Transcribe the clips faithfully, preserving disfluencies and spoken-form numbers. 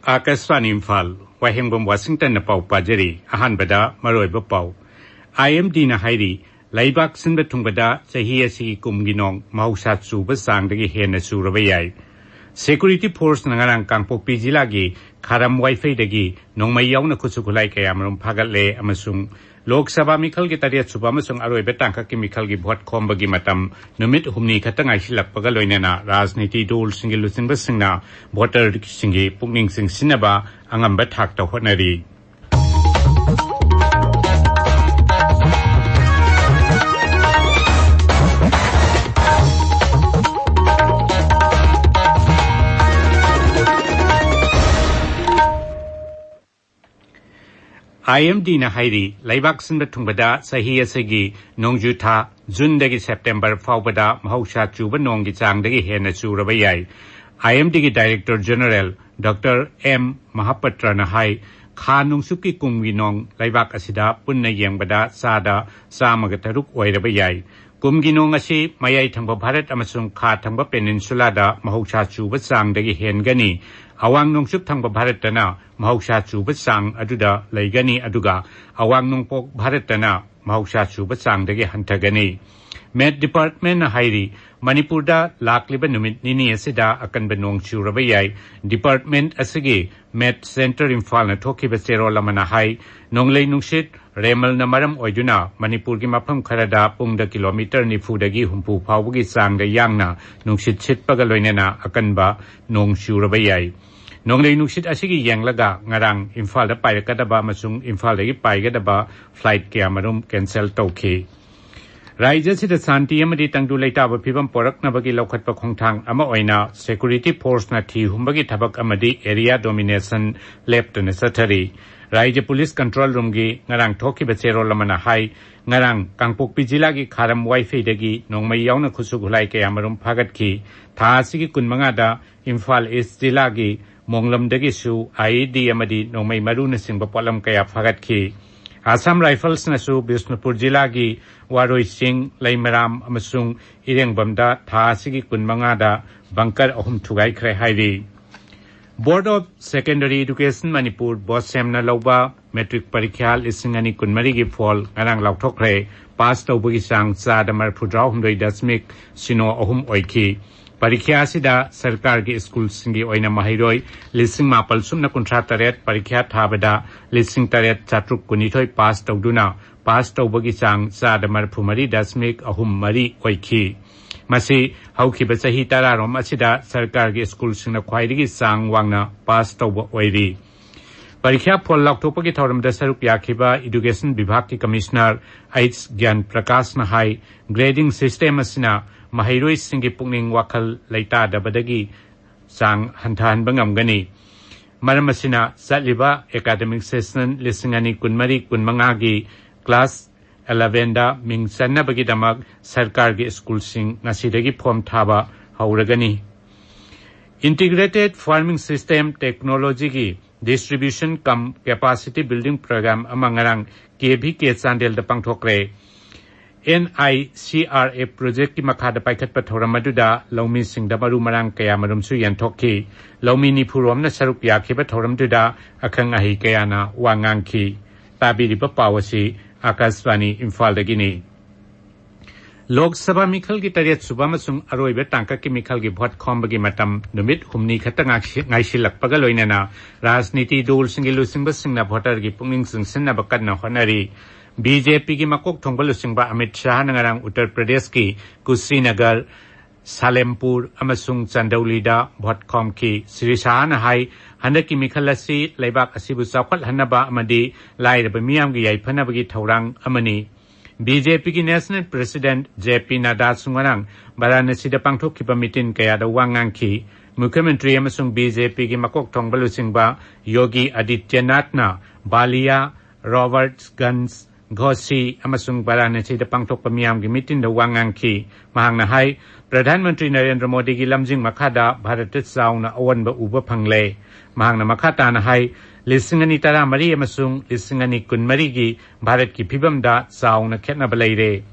ꯑꯥꯀꯥꯁꯕꯥꯅꯤ ꯏꯝꯐꯥꯜ, ꯋꯥꯍꯦꯡꯕꯝ ꯋꯥꯁꯤꯡꯇꯟꯅ ꯄꯥꯎ ꯄꯥꯖꯔꯤ꯫ ꯑꯍꯥꯟꯕꯗ ꯃꯔꯨꯑꯣꯏꯕ ꯄꯥꯎ꯫ IMDꯅ ꯍꯥꯏꯔꯤ, ꯂꯩꯕꯥꯛ ꯁꯤꯟꯕ ꯊꯨꯡꯕꯗ ꯆꯍꯤ ꯑꯁꯤꯒꯤ ꯀꯨꯝꯒꯤ ꯅꯣꯡ ꯃꯍꯧꯁꯥ ꯆꯨꯕ ꯆꯥꯡꯗꯒꯤ ꯍꯦꯟꯅ ꯆꯨꯔꯕ ꯌꯥꯏ꯫ Security Forceꯅ ꯉꯔꯥꯡ ꯀꯥꯡꯄꯣꯛꯄꯤ ꯖꯤꯂꯥꯒꯤ ꯈꯥꯔꯝ ꯋꯥꯏꯐꯩꯗꯒꯤ ꯅꯣꯡꯃꯩ ꯌꯥꯎꯅ ꯈꯨꯠꯁꯨ ꯈꯨꯠꯂꯥꯏ ꯀꯌꯥꯃꯔꯨꯝ ꯐꯥꯒꯠꯂꯦ ꯑꯃꯁꯨꯡ ꯂꯣꯛ ꯁꯚꯥ ꯃꯤꯈꯜꯒꯤ ꯇꯔꯦꯠ ꯁꯨꯕ ꯑꯃꯁꯨꯡ ꯑꯔꯣꯏꯕ ꯇꯥꯡꯀꯛꯀꯤ ꯃꯤꯈꯜꯒꯤ ꯚꯣꯠ ꯈꯣꯝꯕꯒꯤ ꯃꯇꯝ ꯅꯨꯃꯤꯠ ꯍꯨꯝꯅꯤ ꯈꯛꯇ ꯉꯥꯏꯁꯤꯜꯂꯛꯄꯒ ꯂꯣꯏꯅꯅ ꯔꯥꯖꯅꯤꯇꯤ ꯗꯜꯁꯤꯡꯒꯤ ꯂꯨꯆꯤꯡꯕꯁꯤꯡꯅ ꯚꯣꯇꯔꯁꯤꯡꯒꯤ ꯄꯨꯛꯅꯤꯡ ꯆꯤꯡꯁꯤꯟꯅꯕ ꯑꯉꯝꯕ ꯊꯥꯛꯇ ꯍꯣꯠꯅꯔꯤ꯫ IMDꯅ ꯍꯥꯏꯔꯤ, ꯂꯩꯕꯥꯛ ꯁꯤꯟꯕ ꯊꯨꯡꯕꯗ ꯆꯍꯤ ꯑꯁꯤꯒꯤ ꯅꯣꯡꯖꯨ ꯊꯥ ꯖꯨꯟꯗꯒꯤ ꯁꯦꯞꯇꯦꯝꯕꯔ ꯐꯥꯎꯕꯗ ꯃꯍꯧꯁꯥ ꯆꯨꯕ ꯅꯣꯡꯒꯤ ꯆꯥꯡꯗꯒꯤ ꯍꯦꯟꯅ ꯆꯨꯔꯕ ꯌꯥꯏ꯫ IMDꯒꯤ Director General Doctor M ꯃꯍꯥꯄꯇ꯭ꯔꯅ ꯍꯥꯏ, ꯈꯥ ꯅꯣꯡꯆꯨꯞꯀꯤ ꯀꯨꯝꯒꯤ ꯅꯣꯡ ꯂꯩꯕꯥꯛ ꯑꯁꯤꯗ ꯄꯨꯟꯅ ꯌꯦꯡꯕꯗ ꯆꯥꯗ ꯆꯥꯝꯃꯒ ꯇꯔꯨꯛ ꯑꯣꯏꯔꯕ ꯌꯥꯏ꯫ ꯀꯨꯝꯒꯤ ꯅꯣꯡ ꯑꯁꯤ ꯃꯌꯥꯏ ꯊꯪꯕ ꯚꯥꯔꯠ ꯑꯃꯁꯨꯡ ꯈꯥ ꯊꯪꯕ ꯄꯦꯅꯤꯟꯁꯨꯂꯥꯗ ꯃꯍꯧꯁꯥ ꯆꯨꯕ ꯆꯥꯡꯗꯒꯤ ꯍꯦꯟꯒꯅꯤ꯫ ꯑꯋꯥꯡ ꯅꯣꯡꯆꯨꯞ ꯊꯪꯕ ꯚꯥꯔꯠꯇꯅ ꯃꯍꯧꯁꯥ ꯆꯨꯕ ꯆꯥꯡ ꯑꯗꯨꯗ ꯂꯩꯒꯅꯤ, ꯑꯗꯨꯒ ꯑꯋꯥꯡ ꯅꯣꯡꯄꯣꯛ ꯚꯥꯔꯠꯇꯅ ꯃꯍꯧꯁꯥ ꯆꯨꯕ ꯆꯥꯡꯗꯒꯤ ꯍꯟꯊꯒꯅꯤ꯫ Met Departmentꯅ ꯍꯥꯏꯔꯤ, ꯃꯅꯤꯄꯨꯔꯗ ꯂꯥꯛꯂꯤꯕ ꯅꯨꯃꯤꯠ ꯅꯤꯅꯤ ꯑꯁꯤꯗ ꯑꯀꯟꯕ ꯅꯣꯡ ꯆꯨꯔꯕ ꯌꯥꯏ꯫ Department ꯑꯁꯤꯒꯤ Met Centre ꯏꯝꯐꯥꯜꯅ ꯊꯣꯛꯈꯤꯕ ꯆꯦꯔꯣꯜ ꯑꯃꯅ ꯍꯥꯏ, ꯅꯣꯡꯂꯩ ꯅꯨꯡꯁꯤꯠ ꯔꯦꯃꯜꯅ ꯃꯔꯝ ꯑꯣꯏꯗꯨꯅ ꯃꯅꯤꯄꯨꯔꯒꯤ ꯃꯐꯝ ꯈꯔꯗ ꯄꯨꯡꯗ ꯀꯤꯂꯣꯃꯤꯇꯔ ꯅꯤꯐꯨꯗꯒꯤ ꯍꯨꯝꯐꯨ ꯐꯥꯎꯕꯒꯤ ꯆꯥꯡꯗ ꯌꯥꯡꯅ ꯅꯨꯡꯁꯤꯠ ꯁꯤꯠꯄꯒ ꯂꯣꯏꯅꯅ ꯑꯀꯟꯕ ꯅꯣꯡ ꯆꯨꯔꯕ ꯌꯥꯏ꯫ ꯅꯣꯡꯂꯩ ꯅꯨꯡꯁꯤꯠ ꯑꯁꯤꯒꯤ ꯌꯦꯡꯂꯒ ꯉꯔꯥꯡ ꯏꯝꯐꯥꯜꯗ ꯄꯥꯏꯔꯛꯀꯗꯕ ꯑꯃꯁꯨꯡ ꯏꯝꯐꯥꯜꯗꯒꯤ ꯄꯥꯏꯒꯗꯕ flight ꯀꯌꯥꯃꯔꯨꯝ cancel ꯇꯧꯈꯤ꯫ ꯔꯥꯖ꯭ꯌ ꯑꯁꯤꯗ ꯁꯥꯟꯇꯤ ꯑꯃꯗꯤ ꯇꯪꯗꯨ ꯂꯩꯇꯥꯕ ꯐꯤꯕꯝ ꯄꯣꯔꯛꯅꯕꯒꯤ ꯂꯧꯈꯠꯄ ꯈꯣꯡꯊꯥꯡ ꯑꯃ ꯑꯣꯏꯅ Security Forceꯅ ꯊꯤ ꯍꯨꯝꯕꯒꯤ ꯊꯕꯛ ꯑꯃꯗꯤ Area Domination ꯂꯦꯞꯇꯅ ꯆꯠꯊꯔꯤ꯫ ꯔꯥꯖ꯭ꯌ Police Control Roomꯒꯤ ꯉꯔꯥꯡ ꯊꯣꯛꯈꯤꯕ ꯆꯦꯔꯣꯜ ꯑꯃꯅ ꯍꯥꯏ, ꯉꯔꯥꯡ ꯀꯥꯡꯄꯣꯛꯄꯤ ꯖꯤꯂꯥꯒꯤ ꯈꯥꯔꯝ ꯋꯥꯏꯐꯩꯗꯒꯤ ꯅꯣꯡꯃꯩ ꯌꯥꯎꯅ ꯈꯨꯠꯁꯨ ꯈꯨꯠꯂꯥꯏ ꯀꯌꯥꯃꯔꯨꯝ ꯐꯥꯒꯠꯈꯤ꯫ ꯊꯥ ꯑꯁꯤꯒꯤ ꯀꯨꯟꯃꯉꯥꯗ ꯏꯝꯐꯥꯜ ꯏꯁ ꯖꯤꯂꯥꯒꯤ ꯃꯣꯡꯂꯝꯗꯒꯤꯁꯨ IED ꯑꯃꯗꯤ ꯅꯣꯡꯃꯩ ꯃꯔꯨꯅꯆꯤꯡꯕ ꯄꯣꯠꯂꯝ ꯀꯌꯥ ꯐꯥꯒꯠꯈꯤ꯫ Assam Riflesꯅꯁꯨ ꯕꯤꯁꯅꯨꯄꯨꯔ ꯖꯤꯂꯥꯒꯤ ꯋꯥꯔꯣꯏ ꯆꯤꯡ, ꯂꯩꯃꯔꯥꯝ ꯑꯃꯁꯨꯡ ꯏꯔꯦꯡꯕꯝꯗ ꯊꯥ ꯑꯁꯤꯒꯤ ꯀꯨꯟꯃꯉꯥꯗ bunker ꯑꯍꯨꯝ ꯊꯨꯒꯥꯏꯈ꯭ꯔꯦ ꯍꯥꯏꯔꯤ꯫ Board of Secondary Education Manipur, ꯕꯣꯁꯦꯝꯅ ꯂꯧꯕ ꯃꯦꯇ꯭ꯔꯤꯛ ꯄꯔꯤꯈ꯭ꯌꯥ ꯂꯤꯁꯤꯡ ꯑꯅꯤ ꯀꯨꯟꯃꯔꯤꯒꯤ ꯐꯣꯜ ꯉꯔꯥꯡ ꯂꯥꯎꯊꯣꯛꯈ꯭ꯔꯦ꯫ ꯄꯥꯁ ꯇꯧꯕꯒꯤ ꯆꯥꯡ ꯆꯥꯗ ꯃꯔꯤꯐꯨꯇꯔꯥꯍꯨꯝꯗꯣꯏ ꯗꯁꯃꯤꯛ ꯁꯤꯅꯣ ꯑꯍꯨꯝ ꯑꯣꯏꯈꯤ꯫ ꯄꯔꯤꯈ꯭ꯌꯥ ꯑꯁꯤꯗ ꯁꯔꯀꯥꯔꯒꯤ ꯁ꯭ꯀꯨꯜꯁꯤꯡꯒꯤ ꯑꯣꯏꯅ ꯃꯍꯩꯔꯣꯏ ꯂꯤꯁꯤꯡ ꯃꯥꯄꯜ ꯁꯨꯞꯅ ꯀꯨꯟꯊ꯭ꯔꯥ ꯇꯔꯦꯠ ꯄꯔꯤꯈ꯭ꯌꯥ ꯊꯥꯕꯗ ꯂꯤꯁꯤꯡ ꯇꯔꯦꯠ ꯆꯥꯇ꯭ꯔꯨꯛ ꯀꯨꯟꯅꯤꯊꯣꯏ ꯄꯥꯁ ꯇꯧꯗꯨꯅ ꯄꯥꯁ ꯇꯧꯕꯒꯤ ꯆꯥꯡ ꯆꯥꯗ ꯃꯔꯤꯐꯨ ꯃꯔꯤ ꯗꯁꯃꯤꯛ ꯑꯍꯨꯝ ꯃꯔꯤ ꯑꯣꯏꯈꯤ꯫ ꯃꯁꯤ ꯍꯧꯈꯤꯕ ꯆꯍꯤ ꯇꯔꯥꯔꯣꯝ ꯑꯁꯤꯗ ꯁꯔꯀꯥꯔꯒꯤ ꯁ꯭ꯀꯨꯜꯁꯤꯡꯅ ꯈ꯭ꯋꯥꯏꯗꯒꯤ ꯆꯥꯡ ꯋꯥꯡꯅ ꯄꯥꯁ ꯇꯧꯕ ꯑꯣꯏꯔꯤ꯫ ꯄꯔꯤꯈ꯭ꯌꯥ ꯐꯣꯜ ꯂꯥꯎꯊꯣꯛꯄꯒꯤ ꯊꯧꯔꯝꯗ ꯁꯔꯨꯛ ꯌꯥꯈꯤꯕ ꯏꯗꯨꯀꯦꯁꯟ ꯕꯤꯚꯥꯒꯀꯤ ꯀꯃꯤꯁꯅꯔ ꯑꯩꯆ ꯒ꯭ꯌꯥꯟ ꯄ꯭ꯔꯀꯥꯁꯅ ꯍꯥꯏ, ꯒ꯭ꯔꯦꯗꯤꯡ ꯁꯤꯁꯇꯦꯝ ꯑꯁꯤꯅ ꯃꯍꯩꯔꯣꯏꯁꯤꯡꯒꯤ ꯄꯨꯛꯅꯤꯡ ꯋꯥꯈꯜ ꯂꯩꯇꯥꯗꯕꯗꯒꯤ ꯆꯥꯡ ꯍꯟꯊꯍꯟꯕ ꯉꯝꯒꯅꯤ꯫ ꯃꯔꯝ ꯑꯁꯤꯅ ꯆꯠꯂꯤꯕ ꯑꯦꯀꯥꯗꯃꯤꯛ ꯁꯦꯁꯟ ꯂꯤꯁꯤꯡ ꯑꯅꯤ ꯀꯨꯟꯃꯔꯤ ꯀꯨꯟꯃꯉꯥꯒꯤ ꯀ꯭ꯂꯥꯁ ꯑꯦꯂꯦꯚꯦꯟꯗ ꯃꯤꯡ ꯆꯟꯅꯕꯒꯤꯗꯃꯛ ꯁꯔꯀꯥꯔꯒꯤ ꯁ꯭ꯀꯨꯜꯁꯤꯡ ꯉꯁꯤꯗꯒꯤ ꯐꯣꯔꯝ ꯊꯥꯕ ꯍꯧꯔꯒꯅꯤ꯫ Integrated Farming System Technologyꯒꯤ Distribution cum Capacity Building Program ꯑꯃ ꯉꯔꯥꯡ ꯀꯦ V K ꯆꯥꯟꯗꯦꯜꯗ ꯄꯥꯡꯊꯣꯛꯈ꯭ꯔꯦ꯫ And I C R F ꯄ꯭ꯔꯣꯖꯦꯛꯀꯤ ꯃꯈꯥꯗ ꯄꯥꯏꯈꯠꯄ ꯊꯧꯔꯝ ꯑꯗꯨꯗ ꯂꯧꯃꯤꯁꯤꯡꯗ ꯃꯔꯨ ꯃꯔꯥꯡ ꯀꯌꯥꯃꯔꯨꯝꯁꯨ ꯌꯦꯟꯊꯣꯛꯈꯤ꯫ ꯂꯧꯃꯤ ꯅꯤꯐꯨ ꯔꯣꯝꯅ ꯁꯔꯨꯛ ꯌꯥꯈꯤꯕ ꯊꯧꯔꯝꯗꯨꯗ ꯑꯈꯪ ꯑꯍꯩ ꯀꯌꯥꯅ ꯋꯥ ꯉꯥꯡꯈꯤ꯫ ꯇꯥꯕꯤꯔꯤꯕ ꯄꯥꯎ ꯑꯁꯤ ꯑꯥꯀꯥꯁꯕꯥꯅꯤ ꯏꯝꯐꯥꯜꯗꯒꯤꯅꯤ꯫ ꯂꯣꯛ ꯁꯚꯥ ꯃꯤꯈꯜꯒꯤ ꯇꯔꯦꯠ ꯁꯨꯕ ꯑꯃꯁꯨꯡ ꯑꯔꯣꯏꯕ ꯇꯥꯡꯀꯛꯀꯤ ꯃꯤꯈꯜꯒꯤ ꯚꯣꯠ ꯈꯣꯝꯕꯒꯤ ꯃꯇꯝ ꯅꯨꯃꯤꯠ ꯍꯨꯝꯅꯤ ꯈꯛꯇ ꯉꯥꯏꯁꯤ-, ꯉꯥꯏꯁꯤꯜꯂꯛꯄꯒ ꯂꯣꯏꯅꯅ ꯔꯥꯖꯅꯤꯇꯤ ꯗꯣꯜꯁꯤꯡꯒꯤ ꯂꯨꯆꯤꯡꯕꯁꯤꯡꯅ ꯚꯣꯇꯔꯒꯤ ꯄꯨꯛꯅꯤꯡ ꯆꯤꯡꯁꯤꯟꯅꯕ ꯀꯟꯅ ꯍꯣꯠꯅꯔꯤ꯫ ꯕꯤ ꯖꯦ ꯄꯤꯒꯤ ꯃꯀꯣꯛ ꯊꯣꯡꯕ ꯂꯨꯆꯤꯡꯕ ꯑꯃꯤꯠ ꯁꯥꯍꯅ ꯉꯔꯥꯡ ꯎꯠꯇꯔ ꯄ꯭ꯔꯗꯦꯁꯀꯤ ꯀꯨꯁꯤꯅꯒꯔ, ꯁꯥꯂꯦꯝꯄꯨꯔ ꯑꯃꯁꯨꯡ ꯆꯟꯗꯧꯂꯤꯗ ꯚꯣꯠ ꯈꯣꯝꯈꯤ꯫ ꯁ꯭ꯔꯤ ꯁꯥꯍꯅ ꯍꯥꯏ, ꯍꯟꯗꯛꯀꯤ ꯃꯤꯈꯜ ꯑꯁꯤ ꯂꯩꯕꯥꯛ ꯑꯁꯤꯕꯨ ꯆꯥꯎꯈꯠꯍꯟꯅꯕ ꯑꯃꯗꯤ ꯂꯥꯏꯔꯕ ꯃꯤꯌꯥꯝꯒꯤ ꯌꯥꯏꯐꯅꯕꯒꯤ ꯊꯧꯔꯥꯡ ꯑꯃꯅꯤ꯫ ꯕꯤ ꯖꯦ ꯄꯤꯒꯤ ꯅꯦꯁꯅꯦꯜ ꯄ꯭ꯔꯦꯁꯤꯗꯦꯟꯠ ꯖꯦ ꯄꯤ ꯅꯗꯥꯁꯨ ꯉꯔꯥꯡ ꯕꯔꯥꯅꯁꯤꯗ ꯄꯥꯡꯊꯣꯛꯈꯤꯕ ꯃꯤꯇꯤꯟ ꯀꯌꯥꯗ ꯋꯥ ꯉꯥꯡꯈꯤ꯫ ꯃꯨꯈ꯭ꯌ ꯃꯟꯇ꯭ꯔꯤ ꯑꯃꯁꯨꯡ ꯕꯤ ꯖꯦ ꯄꯤꯒꯤ ꯃꯀꯣꯛ ꯊꯣꯡꯕ ꯂꯨꯆꯤꯡꯕ ꯌꯣꯒꯤ ꯑꯗꯤꯇ꯭ꯌꯅꯥꯊꯅ ꯕꯥꯂꯤꯌꯥ, ꯔꯣꯕꯔꯠꯁꯒꯟꯖ, ꯘꯣꯁꯤ ꯑꯃꯁꯨꯡ ꯕꯔꯥꯅꯁꯤꯗ ꯄꯥꯡꯊꯣꯛꯄ ꯃꯤꯌꯥꯝꯒꯤ ꯃꯤꯇꯤꯟꯗ ꯋꯥ ꯉꯥꯡꯈꯤ꯫ ꯃꯍꯥꯛꯅ ꯍꯥꯏ, ꯄ꯭ꯔꯙꯥꯟ ꯃꯟꯇ꯭ꯔꯤ ꯅꯔꯦꯟꯗ꯭ꯔ ꯃꯣꯗꯤꯒꯤ ꯂꯝꯖꯤꯡ ꯃꯈꯥꯗ ꯚꯥꯔꯠꯇ ꯆꯥꯎꯅ ꯑꯑꯣꯟꯕ ꯎꯕ ꯐꯪꯂꯦ꯫ ꯃꯍꯥꯛꯅ ꯃꯈꯥ ꯇꯥꯅ ꯍꯥꯏ, ꯂꯤꯁꯤꯡ ꯑꯅꯤ ꯇꯔꯥꯃꯔꯤ ꯑꯃꯁꯨꯡ ꯂꯤꯁꯤꯡ ꯑꯅꯤ ꯀꯨꯟꯃꯔꯤꯒꯤ ꯚꯥꯔꯠꯀꯤ ꯐꯤꯕꯝꯗ ꯆꯥꯎꯅ ꯈꯦꯠꯅꯕ ꯂꯩꯔꯦ꯫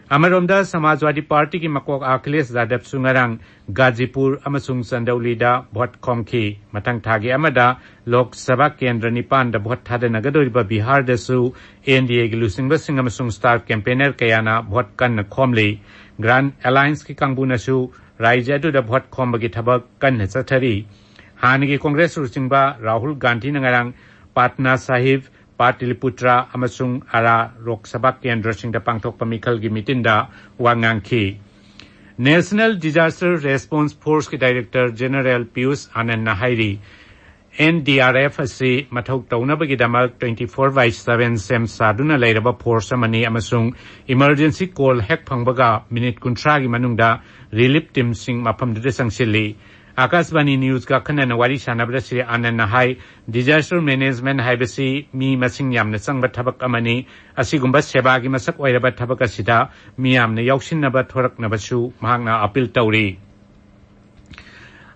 ꯑꯃꯔꯣꯝꯗ, ꯁꯃꯥꯖꯋꯥꯗꯤ ꯄꯥꯔꯇꯤꯒꯤ ꯃꯀꯣꯛ ꯑꯈꯤꯂꯦꯁ ꯌꯥꯗꯕꯁꯨ ꯉꯔꯥꯡ ꯒꯥꯖꯤꯄꯨꯔ ꯑꯃꯁꯨꯡ ꯆꯟꯗꯧꯂꯤꯗ ꯚꯣꯠ ꯈꯣꯝꯈꯤ꯫ ꯃꯊꯪ ꯊꯥꯒꯤ ꯑꯃꯗ ꯂꯣꯛ ꯁꯚꯥ ꯀꯦꯟꯗ꯭ꯔ ꯅꯤꯄꯥꯟꯗ ꯚꯣꯠ ꯊꯥꯗꯅꯒꯗꯧꯔꯤꯕ ꯕꯤꯍꯥꯔꯗꯁꯨ ꯑꯦꯟ ꯗꯤ ꯑꯦꯒꯤ ꯂꯨꯆꯤꯡꯕꯁꯤꯡ ꯑꯃꯁꯨꯡ ꯁ꯭ꯇꯥꯔ ꯀꯦꯝꯄꯦꯅꯔ ꯀꯌꯥꯅ ꯚꯣꯠ ꯀꯟꯅ ꯈꯣꯝꯂꯤ꯫ ꯒ꯭ꯔꯥꯟ ꯑꯦꯂꯥꯌꯟꯁꯀꯤ ꯀꯥꯡꯕꯨꯅꯁꯨ ꯔꯥꯖ꯭ꯌ ꯑꯗꯨꯗ ꯚꯣꯠ ꯈꯣꯝꯕꯒꯤ ꯊꯕꯛ ꯀꯟꯅ ꯆꯠꯊꯔꯤ꯫ ꯍꯥꯟꯅꯒꯤ ꯀꯣꯡꯒ꯭ꯔꯦꯁ ꯂꯨꯆꯤꯡꯕ ꯔꯥꯍꯨꯜ ꯒꯥꯟꯙꯤꯅ ꯉꯔꯥꯡ ꯄꯥꯠꯅꯥ ꯁꯥꯍꯤꯕ, ꯄꯥꯇꯂꯤꯄꯨꯇ꯭ꯔ ꯑꯃꯁꯨꯡ ꯑꯔꯥ ꯂꯣꯛ ꯁꯚꯥ ꯀꯦꯟꯗ꯭ꯔꯁꯤꯡꯗ ꯄꯥꯡꯊꯣꯛꯄ ꯃꯤꯈꯜꯒꯤ ꯃꯤꯇꯤꯟꯗ ꯋꯥ ꯉꯥꯡꯈꯤ꯫ National Disaster Response Forceꯀꯤ Director General Piyush ꯑꯥꯅꯟꯗꯅ ꯍꯥꯏꯔꯤ, ꯑꯦꯟ ꯗꯤ ꯑꯥꯔ ꯑꯦꯐ ꯑꯁꯤ ꯃꯊꯧ ꯇꯧꯅꯕꯒꯤꯗꯃꯛ twenty four by seven ꯁꯦꯝ ꯁꯥꯗꯨꯅ ꯂꯩꯔꯕ ꯐꯣꯔꯁ ꯑꯃꯅꯤ ꯑꯃꯁꯨꯡ ꯏꯃꯔꯖꯦꯟꯁꯤ ꯀꯣꯜ ꯍꯦꯛ ꯐꯪꯕꯒ ꯃꯤꯅꯤꯠ ꯀꯨꯟꯊ꯭ꯔꯥꯒꯤ ꯃꯅꯨꯡꯗ ꯔꯤꯂꯤꯐ ꯇꯤꯝꯁꯤꯡ ꯃꯐꯝꯗꯨꯗ ꯆꯪꯁꯤꯜꯂꯤ꯫ ꯑꯥꯀꯥꯁꯕꯥꯅꯤ ꯅ꯭ꯌꯨꯁꯀ ꯑꯈꯟꯅꯅ ꯋꯥꯔꯤ ꯁꯥꯟꯅꯕꯗ ꯁ꯭ꯔꯤ ꯑꯥꯅꯟꯗꯅ ꯍꯥꯏ, disaster management ꯍꯥꯏꯕꯁꯤ ꯃꯤ ꯃꯁꯤꯡ ꯌꯥꯝꯅ ꯆꯪꯕ ꯊꯕꯛ ꯑꯃꯅꯤ꯫ ꯑꯁꯤꯒꯨꯝꯕ ꯁꯦꯕꯥꯒꯤ ꯃꯁꯛ ꯑꯣꯏꯔꯕ ꯊꯕꯛ ꯑꯁꯤꯗ ꯃꯤꯌꯥꯝꯅ ꯌꯥꯎꯁꯤꯟꯅꯕ ꯊꯣꯔꯛꯅꯕꯁꯨ ꯃꯍꯥꯛꯅ ꯑꯄꯤꯜ ꯇꯧꯔꯤ꯫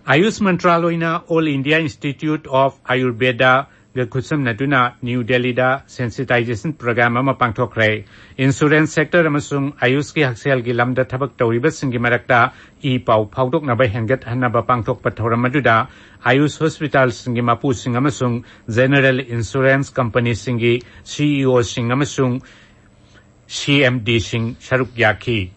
ꯑꯌꯨꯁ ꯃꯟꯇ꯭ꯔꯥꯂꯣꯏꯅ All India Institute of Ayurveda ꯒ ꯈꯨꯠꯁꯝꯅꯗꯨꯅ ꯅ꯭ꯌꯨ ꯗꯦꯜꯂꯤꯗ sensitization program ꯑꯃ ꯄꯥꯡꯊꯣꯛꯈ꯭ꯔꯦ꯫ ꯏꯟꯁꯨꯔꯦꯟꯁ ꯁꯦꯛꯇꯔ ꯑꯃꯁꯨꯡ ꯑꯌꯨꯁꯀꯤ ꯍꯛꯁꯦꯜꯒꯤ ꯂꯝꯗ ꯊꯕꯛ ꯇꯧꯔꯤꯕꯁꯤꯡꯒꯤ ꯃꯔꯛꯇ ꯏ ꯄꯥꯎ ꯐꯥꯎꯗꯣꯛꯅꯕ ꯍꯦꯟꯒꯠꯍꯟꯅꯕ ꯄꯥꯡꯊꯣꯛꯄ ꯊꯧꯔꯝ ꯑꯗꯨꯗ ꯑꯌꯨꯁ ꯍꯣꯁꯄꯤꯇꯥꯜꯁꯤꯡꯒꯤ ꯃꯄꯨꯁꯤꯡ ꯑꯃꯁꯨꯡ ꯖꯦꯅꯔꯦꯜ ꯏꯟꯁꯨꯔꯦꯟꯁ ꯀꯝꯄꯅꯤꯁꯤꯡꯒꯤ ꯁꯤ ꯏ ꯑꯣꯁꯤꯡ ꯑꯃꯁꯨꯡ ꯁꯤ ꯑꯦꯝ ꯗꯤꯁꯤꯡ ꯁꯔꯨꯛ ꯌꯥꯈꯤ꯫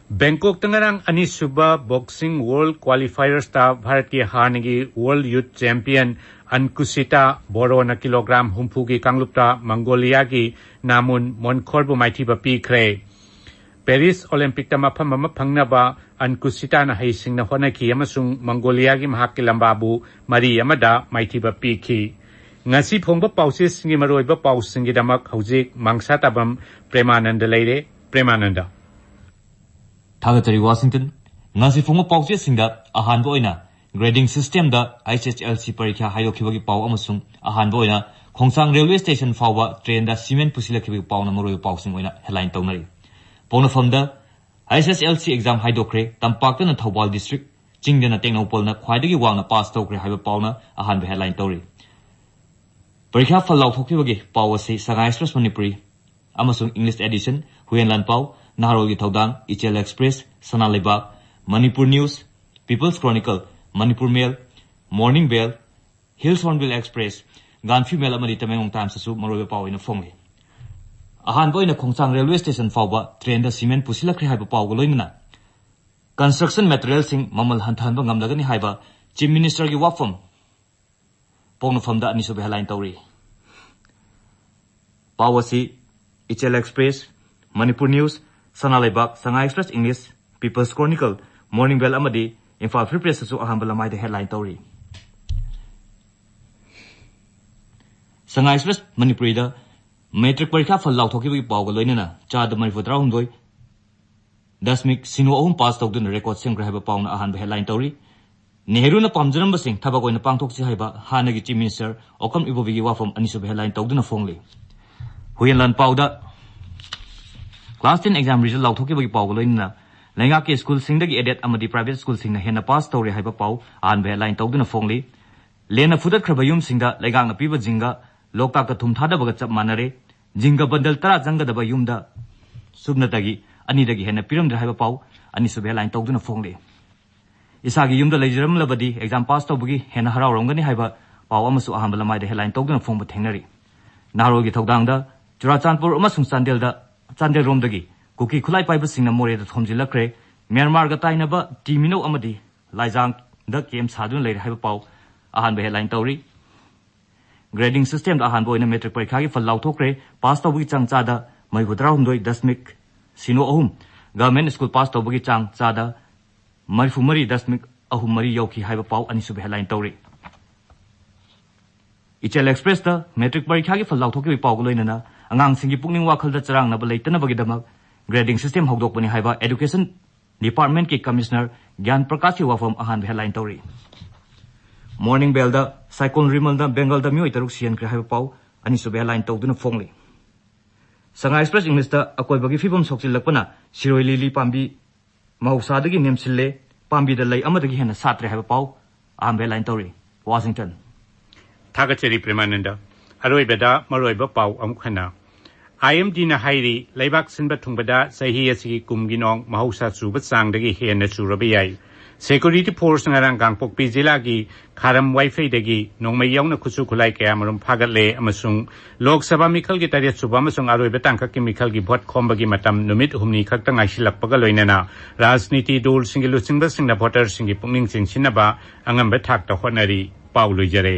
ꯕꯦꯡꯀꯣꯛꯇ ꯉꯔꯥꯡ ꯑꯅꯤꯁꯨꯕ ꯕꯣꯛꯁꯤꯡ ꯋꯥꯔꯜ ꯀ꯭ꯋꯥꯂꯤꯐꯥꯏꯌꯔꯁꯇ ꯚꯥꯔꯠꯀꯤ ꯍꯥꯟꯅꯒꯤ ꯋꯥꯔꯜ ꯌꯨꯊ ꯆꯦꯝꯄꯤꯌꯟ ꯑꯟꯀꯨꯁꯤꯇꯥ ꯕꯣꯔꯣꯅ ꯀꯤꯂꯣꯒ꯭ꯔꯥꯝ ꯍꯨꯝꯐꯨꯒꯤ ꯀꯥꯡꯂꯨꯞꯇ ꯃꯪꯒꯣꯂꯤꯌꯥꯒꯤ ꯅꯥꯃꯨꯟ ꯃꯣꯟꯈꯣꯔꯕꯨ ꯃꯥꯏꯊꯤꯕ ꯄꯤꯈ꯭ꯔꯦ꯫ ꯄꯦꯔꯤꯁ ꯑꯣꯂꯦꯝꯄꯤꯛꯇ ꯃꯐꯝ ꯑꯃ ꯐꯪꯅꯕ ꯑꯟꯀꯨꯁꯤꯇꯥꯅ ꯍꯩꯁꯤꯡꯅ ꯍꯣꯠꯅꯈꯤ ꯑꯃꯁꯨꯡ ꯃꯪꯒꯣꯂꯤꯌꯥꯒꯤ ꯃꯍꯥꯛꯀꯤ ꯂꯝꯕꯥꯕꯨ ꯃꯔꯤ ꯑꯃꯗ ꯃꯥꯏꯊꯤꯕ ꯄꯤꯈꯤ꯫ ꯉꯁꯤ ꯐꯣꯡꯕ ꯄꯥꯎꯆꯦꯁꯤꯡꯒꯤ ꯃꯔꯨꯑꯣꯏꯕ ꯄꯥꯎꯁꯤꯡꯒꯤꯗꯃꯛ ꯍꯧꯖꯤꯛ ꯃꯥꯡꯁꯥ ꯇꯥꯕꯝ ꯄ꯭ꯔꯦꯃꯥꯅꯟꯗ ꯂꯩꯔꯦ꯫ ꯄ꯭ꯔꯦꯃꯥꯅꯟꯗ꯫ ꯊꯥꯒꯠꯆꯔꯤ ꯋꯥꯁꯤꯡꯇꯟ꯫ ꯉꯁꯤ ꯐꯣꯡꯕ ꯄꯥꯎꯆꯦꯁꯤꯡꯗ ꯑꯍꯥꯟꯕ ꯑꯣꯏꯅ grading systemꯗ H S L C ꯄꯔꯤꯈ꯭ꯌꯥ ꯍꯥꯏꯗꯣꯛꯈꯤꯕꯒꯤ ꯄꯥꯎ ꯑꯃꯁꯨꯡ ꯑꯍꯥꯟꯕ ꯑꯣꯏꯅ ꯈꯣꯡꯁꯥꯡ ꯔꯦꯜꯋꯦ ꯁ꯭ꯇꯦꯁꯟ ꯐꯥꯎꯕ ꯇ꯭ꯔꯦꯟꯗ ꯁꯤꯃꯦꯟ ꯄꯨꯁꯤꯜꯂꯛꯈꯤꯕꯒꯤ ꯄꯥꯎꯅ ꯃꯔꯨꯑꯣꯏꯕ ꯄꯥꯎꯁꯤꯡ ꯑꯣꯏꯅ headline ꯇꯧꯅꯔꯤ꯫ ꯄꯣꯛꯅꯐꯝꯗ H S L C exam ꯍꯥꯏꯗꯣꯛꯈ꯭ꯔꯦ꯫ ꯇꯝꯄꯥꯛꯇꯅ ꯊꯧꯕꯥꯜ district, ꯆꯤꯡꯗꯅ ꯇꯦꯡꯅꯧꯄꯜꯅ ꯈ꯭ꯋꯥꯏꯗꯒꯤ ꯋꯥꯡꯅ pass ꯇꯧꯈ꯭ꯔꯦ ꯍꯥꯏꯕ ꯄꯥꯎꯅ ꯑꯍꯥꯟꯕ headline ꯇꯧꯔꯤ꯫ ꯄꯔꯤꯈ꯭ꯌꯥ ꯐꯜ ꯂꯥꯎꯊꯣꯛꯈꯤꯕꯒꯤ ꯄꯥꯎ ꯑꯁꯤ Sangha Express ꯃꯅꯤꯄꯨꯔꯤ ꯑꯃꯁꯨꯡ English edition ꯍꯨꯏꯌꯦꯟ ꯂꯥꯟꯄꯥꯎ, ꯅꯍꯥꯔꯣꯜꯒꯤ ꯊꯧꯗꯥꯡ, ꯏꯆꯦꯜ ꯑꯦꯛꯁꯄ꯭ꯔꯦꯁ, ꯁꯅꯥ ꯂꯩꯕꯥꯛ, Manipur news, peoples chronicle, Manipur ꯃꯦꯜ, ꯃꯣꯔꯅꯤꯡ ꯕꯦꯜ, ꯍꯤꯜꯁ ꯍꯣꯔꯟꯕꯤꯜ ꯑꯦꯛꯁꯄ꯭ꯔꯦꯁ, ꯒꯥꯟꯐꯤ ꯃꯦꯜ ꯑꯃꯗꯤ ꯇꯃꯦꯡꯂꯣꯡ ꯇꯥꯏꯝꯁꯇꯁꯨ ꯃꯔꯨꯑꯣꯏꯕ ꯄꯥꯎ ꯑꯣꯏꯅ ꯐꯣꯡꯂꯤ꯫ ꯑꯍꯥꯟꯕ ꯑꯣꯏꯅ ꯈꯣꯡꯆꯥꯡ ꯔꯦꯜꯋꯦ ꯁ꯭ꯇꯦꯁꯟ ꯐꯥꯎꯕ ꯇ꯭ꯔꯦꯟꯗ ꯁꯤꯃꯦꯟ ꯄꯨꯁꯤꯜꯂꯛꯈ꯭ꯔꯦ ꯍꯥꯏꯕ ꯄꯥꯎꯒ ꯂꯣꯏꯅꯅ ꯀꯟꯁꯇ꯭ꯔꯛꯁꯟ ꯃꯦꯇꯔꯤꯌꯦꯜꯁꯤꯡ ꯃꯃꯜ ꯍꯟꯊꯍꯟꯕ ꯉꯝꯂꯒꯅꯤ ꯍꯥꯏꯕ ꯆꯤꯐ ꯃꯤꯅꯤꯁꯇꯔꯒꯤ ꯋꯥꯐꯝ ꯄꯣꯛꯅꯐꯝꯗ ꯑꯅꯤꯁꯨꯕ ꯍꯦꯗꯂꯥꯏꯟ ꯇꯧꯔꯤ꯫ ꯄꯥꯎ ꯑꯁꯤ ꯏꯆꯦꯜ ꯑꯦꯛꯁꯄ꯭ꯔꯦꯁ, ꯃꯅꯤꯄꯨꯔ ꯅ꯭ꯌꯨꯁ, ꯁꯅꯥ ꯂꯩꯕꯥꯛ, ꯁꯉꯥꯏ express English, peoples chronicle, morning ꯕꯦꯜ ꯑꯃꯗꯤ ꯏꯝꯐꯥꯜ ꯐ꯭ꯔꯤ ꯄ꯭ꯔꯦꯁꯇꯁꯨ ꯑꯍꯥꯟꯕ ꯂꯃꯥꯏꯗ ꯍꯦꯗꯂꯥꯏꯟ ꯇꯧꯔꯤ꯫ ꯁꯉꯥꯏ ꯑꯦꯛꯁꯄ꯭ꯔꯦꯁ ꯃꯅꯤꯄꯨꯔꯤꯗ ꯃꯦꯇ꯭ꯔꯤꯛ ꯄꯔꯤꯈꯥ ꯐꯜ ꯂꯥꯎꯊꯣꯛꯈꯤꯕꯒꯤ ꯄꯥꯎꯒ ꯂꯣꯏꯅꯅ ꯆꯥꯗ ꯃꯔꯤꯐꯨ ꯇꯔꯥꯍꯨꯝꯗꯣꯏ ꯗꯁꯃꯤꯛ ꯁꯤꯅꯣ ꯑꯍꯨꯝ ꯄꯥꯁ ꯇꯧꯗꯨꯅ ꯔꯦꯀꯣꯔꯗ ꯁꯦꯝꯈ꯭ꯔꯦ ꯍꯥꯏꯕ ꯄꯥꯎꯅ ꯑꯍꯥꯟꯕ ꯍꯦꯗꯂꯥꯏꯟ ꯇꯧꯔꯤ꯫ ꯅꯦꯍꯔꯨꯅ ꯄꯥꯝꯖꯔꯝꯕꯁꯤꯡ ꯊꯕꯛ ꯑꯣꯏꯅ ꯄꯥꯡꯊꯣꯛꯁꯤ ꯍꯥꯏꯕ ꯍꯥꯟꯅꯒꯤ ꯆꯤꯐ ꯃꯤꯅꯤꯁꯇꯔ ꯑꯣꯀꯝ ꯏꯕꯣꯕꯤꯒꯤ ꯋꯥꯐꯝ ꯑꯅꯤꯁꯨꯕ ꯍꯦꯗꯂꯥꯏꯟ ꯇꯧꯗꯨꯅ ꯐꯣꯡꯂꯤ꯫ ꯍꯨꯏꯌꯦꯟ ꯂꯥꯟ ꯄꯥꯎꯗ ꯀ꯭ꯂꯥꯁ ꯇꯦꯟ ꯑꯦꯛꯖꯥꯝ ꯔꯤꯖꯜ ꯂꯥꯎꯊꯣꯛꯈꯤꯕꯒꯤ ꯄꯥꯎꯒ ꯂꯣꯏꯅꯅ ꯂꯩꯉꯥꯛꯀꯤ ꯁ꯭ꯀꯨꯜꯁꯤꯡꯗꯒꯤ ꯑꯦꯗꯦꯗ ꯑꯃꯗꯤ ꯄ꯭ꯔꯥꯏꯚꯦꯠ ꯁ꯭ꯀꯨꯜꯁꯤꯡꯅ ꯍꯦꯟꯅ ꯄꯥꯁ ꯇꯧꯔꯦ ꯍꯥꯏꯕ ꯄꯥꯎ ꯑꯍꯥꯟꯕ ꯍꯦꯗꯂꯥꯏꯟ ꯇꯧꯗꯨꯅ ꯐꯣꯡꯂꯤ꯫ ꯂꯦꯟꯅ ꯐꯨꯗꯠꯈ꯭ꯔꯕ ꯌꯨꯝꯁꯤꯡꯗ ꯂꯩꯉꯥꯛꯅ ꯄꯤꯕ ꯖꯤꯡꯒ ꯂꯣꯛꯇꯥꯛꯇ ꯊꯨꯝ ꯊꯥꯗꯕꯒ ꯆꯞ ꯃꯥꯟꯅꯔꯦ꯫ ꯖꯤꯡꯒ ꯕꯟꯗꯜ ꯇꯔꯥ ꯆꯪꯒꯗꯕ ꯌꯨꯝꯗ ꯁꯨꯞꯅꯇꯒꯤ ꯑꯅꯤꯗꯒꯤ ꯍꯦꯟꯅ ꯄꯤꯔꯝꯗ꯭ꯔꯦ ꯍꯥꯏꯕ ꯄꯥꯎ ꯑꯅꯤꯁꯨꯕ ꯍꯦꯗꯂꯥꯏꯟ ꯇꯧꯗꯨꯅ ꯐꯣꯡꯂꯤ꯫ ꯏꯁꯥꯒꯤ ꯌꯨꯝꯗ ꯂꯩꯖꯔꯝꯂꯕꯗꯤ ꯑꯦꯛꯖꯥꯝ ꯄꯥꯁ ꯇꯧꯕꯒꯤ ꯍꯦꯟꯅ ꯍꯔꯥꯎꯔꯝꯒꯅꯤ ꯍꯥꯏꯕ ꯄꯥꯎ ꯑꯃꯁꯨ ꯑꯍꯥꯟꯕ ꯂꯃꯥꯏꯗ ꯍꯦꯗꯂꯥꯏꯟ ꯇꯧꯗꯨꯅ ꯐꯣꯡꯕ ꯊꯦꯡꯅꯔꯤ꯫ ꯅꯍꯥꯔꯣꯜꯒꯤ ꯊꯧꯗꯥꯡꯗ ꯆꯨꯔꯥꯆꯥꯟꯄꯨꯔ ꯑꯃꯁꯨꯡ ꯆꯥꯟꯗꯦꯜꯗ, ꯆꯥꯟꯗꯦꯜꯔꯣꯝꯗꯒꯤ ꯀꯨꯀꯤ ꯈꯨꯠꯂꯥꯏ ꯄꯥꯏꯕꯁꯤꯡꯅ ꯃꯣꯔꯦꯗ ꯊꯣꯝꯖꯤꯜꯂꯛꯈ꯭ꯔꯦ꯫ ꯃ꯭ꯌꯥꯟꯃꯥꯔꯒ ꯇꯥꯏꯅꯕ ꯇꯤ ꯃꯤꯅꯧ ꯑꯃꯗꯤ ꯂꯥꯏꯖꯥꯡꯗ ꯀꯦꯝ ꯁꯥꯗꯨꯅ ꯂꯩꯔꯦ ꯍꯥꯏꯕ ꯄꯥꯎ ꯑꯍꯥꯟꯕ ꯍꯦꯗꯂꯥꯏꯟ ꯇꯧꯔꯤ꯫ ꯒ꯭ꯔꯦꯗꯤꯡ ꯁꯤꯁꯇꯦꯝꯗ ꯑꯍꯥꯟꯕ ꯑꯣꯏꯅ ꯃꯦꯇ꯭ꯔꯤꯛ ꯄꯔꯤꯈꯥꯒꯤ ꯐꯜ ꯂꯥꯎꯊꯣꯛꯈ꯭ꯔꯦ꯫ ꯄꯥꯁ ꯇꯧꯕꯒꯤ ꯆꯥꯡ ꯆꯥꯗ ꯃꯔꯤꯐꯨ ꯇꯔꯥꯍꯨꯝꯗꯣꯏ ꯗꯁꯃꯤꯛ ꯁꯤꯅꯣ ꯑꯍꯨꯝ, ꯒꯚꯔꯟꯃꯦꯟꯠ ꯁ꯭ꯀꯨꯜ ꯄꯥꯁ ꯇꯧꯕꯒꯤ ꯆꯥꯡ ꯆꯥꯗ ꯃꯔꯤꯐꯨ ꯃꯔꯤ ꯗꯁꯃꯤꯛ ꯑꯍꯨꯝ ꯃꯔꯤ ꯌꯧꯈꯤ ꯍꯥꯏꯕ ꯄꯥꯎ ꯑꯅꯤꯁꯨꯕ ꯍꯦꯗꯂꯥꯏꯟ ꯇꯧꯔꯤ꯫ ꯏꯆꯦꯜ ꯑꯦꯛꯁꯄ꯭ꯔꯦꯁꯇ ꯃꯦꯇ꯭ꯔꯤꯛ ꯄꯔꯤꯈꯥꯒꯤ ꯐꯜ ꯂꯥꯎꯊꯣꯛꯈꯤꯕꯒꯤ ꯄꯥꯎꯒ ꯂꯣꯏꯅꯅ ꯑꯉꯥꯡꯁꯤꯡꯒꯤ ꯄꯨꯛꯅꯤꯡ ꯋꯥꯈꯜꯗ ꯆꯔꯥꯡꯅꯕ ꯂꯩꯇꯅꯕꯒꯤꯗꯃꯛ ꯒ꯭ꯔꯦꯗꯤꯡ ꯁꯤꯁꯇꯦꯝ ꯍꯧꯗꯣꯛꯄꯅꯤ ꯍꯥꯏꯕ ꯑꯦꯗꯨꯀꯦꯁꯟ ꯗꯤꯄꯥꯔꯠꯃꯦꯟꯠꯀꯤ ꯀꯃꯤꯁꯅꯔ ꯒ꯭ꯌꯥꯟ ꯄ꯭ꯔꯀꯥꯁꯀꯤ ꯋꯥꯐꯝ ꯑꯍꯥꯟꯕ ꯍꯦꯗꯂꯥꯏꯟ ꯇꯧꯔꯤ꯫ ꯃꯣꯔꯅꯤꯡ ꯕꯦꯜꯗ ꯁꯥꯏꯀꯣꯟ ꯔꯤꯃꯜꯗ ꯕꯦꯡꯒꯜꯗ ꯃꯤꯑꯣꯏ ꯇꯔꯨꯛ ꯁꯤꯍꯟꯈ꯭ꯔꯦ ꯍꯥꯏꯕ ꯄꯥꯎ ꯑꯅꯤꯁꯨꯕ ꯍꯦꯗꯂꯥꯏꯟ ꯇꯧꯗꯨꯅ ꯐꯣꯡꯂꯤ꯫ ꯁꯉꯥꯏ ꯑꯦꯛꯁꯄ꯭ꯔꯦꯁ ꯏꯪꯂꯤꯁꯇ ꯑꯀꯣꯏꯕꯒꯤ ꯐꯤꯕꯝ ꯁꯣꯛꯆꯤꯜꯂꯛꯄꯅ ꯁꯤꯔꯣꯏ ꯂꯤꯂꯤ ꯄꯥꯝꯕꯤ ꯃꯍꯧꯁꯥꯗꯒꯤ ꯅꯦꯝꯁꯤꯜꯂꯦ, ꯄꯥꯝꯕꯤꯗ ꯂꯩ ꯑꯃꯗꯒꯤ ꯍꯦꯟꯅ ꯁꯥꯠꯇ꯭ꯔꯦ ꯍꯥꯏꯕ ꯄꯥꯎ ꯑꯍꯥꯟꯕ ꯍꯦꯗꯂꯥꯏꯟ ꯇꯧꯔꯤ꯫ ꯋꯥꯁꯤꯡꯇꯟ꯫ ꯊꯥꯒꯠꯆꯔꯤ ꯄ꯭ꯔꯦꯃꯥꯅꯟꯗ꯫ ꯑꯔꯣꯏꯕꯗ ꯃꯔꯨꯑꯣꯏꯕ ꯄꯥꯎ ꯑꯃꯨꯛ ꯍꯟꯅ꯫ ꯑꯥꯏ ꯑꯦꯝ ꯗꯤꯅ ꯍꯥꯏꯔꯤ, ꯂꯩꯕꯥꯛ ꯁꯤꯟꯕ ꯊꯨꯡꯕꯗ ꯆꯍꯤ ꯑꯁꯤꯒꯤ ꯀꯨꯝꯒꯤ ꯅꯣꯡ ꯃꯍꯧꯁꯥ ꯆꯨꯕ ꯆꯥꯡꯗꯒꯤ ꯍꯦꯟꯅ ꯆꯨꯔꯕ ꯌꯥꯏ꯫ ꯁꯦꯀ꯭ꯌꯨꯔꯤꯇꯤ ꯐꯣꯔꯁ ꯉꯔꯥꯡ ꯀꯥꯡꯄꯣꯛꯄꯤ ꯖꯤꯂꯥꯒꯤ ꯈꯥꯔꯝ ꯋꯥꯏꯐꯩꯗꯒꯤ ꯅꯣꯡꯃꯩ ꯌꯥꯎꯅ ꯈꯨꯠꯁꯨ ꯈꯨꯠꯂꯥꯏ ꯀꯌꯥꯃꯔꯨꯝ ꯐꯥꯒꯠꯂꯦ ꯑꯃꯁꯨꯡ ꯂꯣꯛ ꯁꯚꯥ ꯃꯤꯈꯜꯒꯤ ꯇꯔꯦꯠ ꯁꯨꯕ ꯑꯃꯁꯨꯡ ꯑꯔꯣꯏꯕ ꯇꯥꯡꯀꯛꯀꯤ ꯃꯤꯈꯜꯒꯤ ꯚꯣꯠ ꯈꯣꯝꯕꯒꯤ ꯃꯇꯝ ꯅꯨꯃꯤꯠ ꯍꯨꯝꯅꯤ ꯈꯛꯇ ꯉꯥꯏꯁꯤꯜꯂꯛꯄꯒ ꯂꯣꯏꯅꯅ ꯔꯥꯖꯅꯤꯇꯤ ꯗꯜꯁꯤꯡꯒꯤ ꯂꯨꯆꯤꯡꯕꯁꯤꯡꯅ ꯚꯣꯇꯔꯁꯤꯡꯒꯤ ꯄꯨꯛꯅꯤꯡ ꯆꯤꯡꯁꯤꯟꯅꯕ ꯑꯉꯝꯕ ꯊꯥꯛꯇ ꯍꯣꯠꯅꯔꯤ꯫ ꯄꯥꯎ ꯂꯣꯏꯖꯔꯦ꯫